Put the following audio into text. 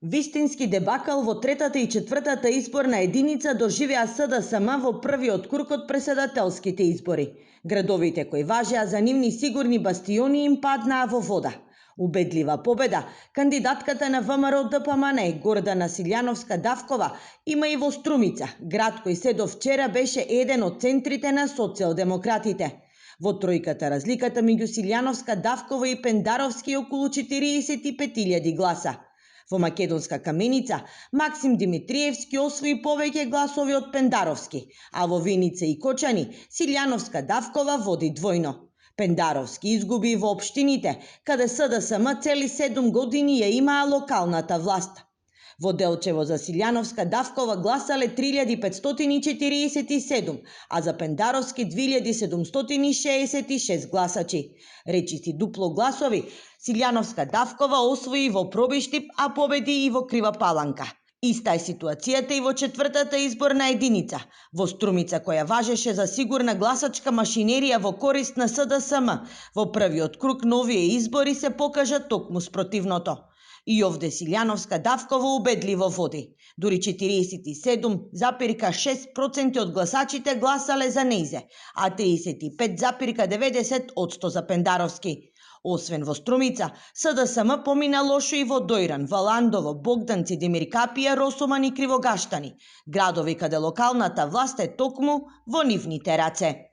Вистински дебакал во третата и четвртата изборна единица доживеа СДСМ во првиот круг од претседателските избори. Градовите кои важеа за нивни сигурни бастиони им паднаа во вода. Убедлива победа, кандидатката на ВМРО ДПМН Гордана Силјановска-Давкова има и во Струмица, град кој се до вчера беше еден од центрите на социјалдемократите. Во тројката разликата меѓу Силјановска-Давкова и Пендаровски е околу 45.000 гласа. Во Македонска Каменица, Максим Димитриевски освои повеќе гласови од Пендаровски, а во Виница и Кочани Силјановска-Давкова води двојно. Пендаровски изгуби во општините, каде СДСМ цели 7 години ја имаа локалната власт. Во Делчево за Силјановска-Давкова гласале 3547, а за Пендаровски 2766 гласачи. Речиси дупло гласови, Силјановска-Давкова освои во Пробиштип, а победи и во Крива Паланка. Иста е ситуацијата и во четвртата изборна единица, во Струмица која важеше за сигурна гласачка машинерија во корист на СДСМ. Во првиот круг на овие избори се покажа токму спротивното. И овде Силјановска-Давкова убедливо води. Дури 47,6% од гласачите гласале за нејзе, а 35,90% за Пендаровски. Освен во Струмица, СДСМ помина лошо и во Дојран, Валандово, Богданци, Демиркапија, Росоман и Кривогаштани, градови каде локалната власт е токму во нивните раце.